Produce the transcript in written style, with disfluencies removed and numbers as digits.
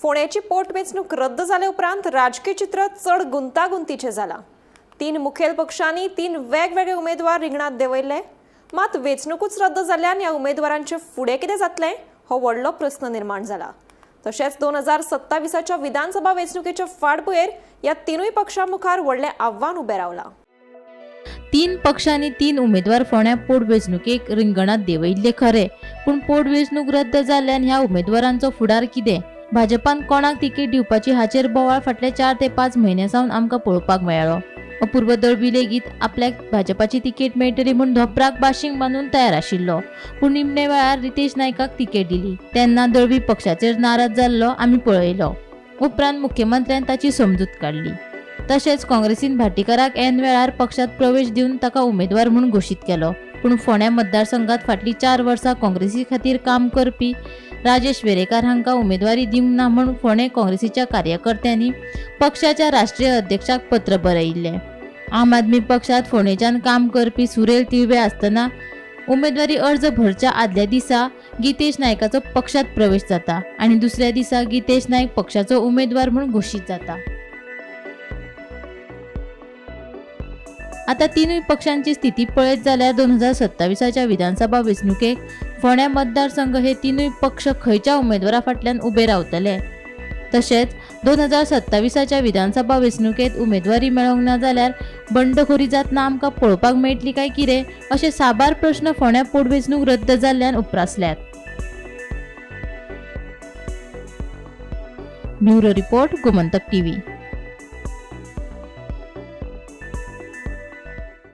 फोंडेची पोटवेंचणूक रद्द जाले उपरांत राजकी चित्र चड गुंतागुंतीचें जालां. तीन मुखेल पक्षांनी तीन वेगवेगळे उमेदवार रिंगणांत देंवयल्ले. मात वेंचणुकूच रद्द जाल्ल्यान ह्या उमेदवारांचें फुडें कितें जातलें हो व्हडलो प्रस्न निर्माण जाला. तशेंच 2027च्या विधानसभा वेंचणुकेच्या फाटभुंयेर ह्या तिनूय पक्षां मुखार व्हडलें आव्हान उबें रावलां. तीन पक्षांनी तीन उमेदवार फोंड्या पोटवेंचणुकेक रिंगणांत देंवयिल्ले खरे, पूण पोटवेंचणूक रद्द जाल्ल्यान ह्या उमेदवारांचो फुडार कितें, भाजपान कोणाक तिकेट दिवपाची हाचेर बोवाळ फाटल्या 4 ते 5 म्हयन्यां सावन आमकां पळोवपाक मेळ्ळो. अपूर्व दळवी लेगीत आपल्याक भाजपाची तिकेट मेळटली म्हूण धोपराक बाशींग बांदून तयार आशिल्लो, पूण निमणे वेळार रितेश नायकाक तिकेट दिली तेन्ना दळवी पक्षाचेर नाराज जाल्लो आमी पळयलो. उपरांत मुख्यमंत्र्यान ताची समजूत काडली. तशेंच काँग्रेसीन भाटीकाराक ऐन वेळार पक्षात प्रवेश दिवन ताका उमेदवार म्हूण घोशीत केलो. पूण फोंड्या मतदारसंघात फाटलीं 4 वर्सां काँग्रेसी खातीर काम करपी राजेश वेरेंकार हांकां उमेदवारी दिवंक ना म्हूण फोंडें काँग्रेसीच्या कार्यकर्त्यांनी पक्षाच्या राष्ट्रीय अध्यक्षाक पत्र बरयिल्लें. आम आदमी पक्षात फोंडेच्यान काम करपी सुरेल तिळवे आसतना उमेदवारी अर्ज भरच्या आदल्या दिसा गीतेश नायकाचो पक्षात प्रवेश जाता आनी दुसऱ्या दिसा गीतेश नायक पक्षाचो उमेदवार म्हूण घोशीत जाता. आता तिनूय पक्षांची स्थिती पळयत जाल्यार 2027च्या विधानसभा वेंचणुकेक फोंड्या मतदारसंघ हे तिनूय पक्ष खंयच्या उमेदवारा फाटल्यान उबे रावतले. तशेंच 2027च्या विधानसभा वेंचणुकेंत उमेदवारी मेळोंक ना जाल्यार बंडखोरी जातना आमकां पळोवपाक मेळटली काय कितें अशे साबार प्रस्न फोंड्या पोटवेंचणूक रद्द जाल्ल्यान उप्रासल्यात. Bureau report, Gomantak TV.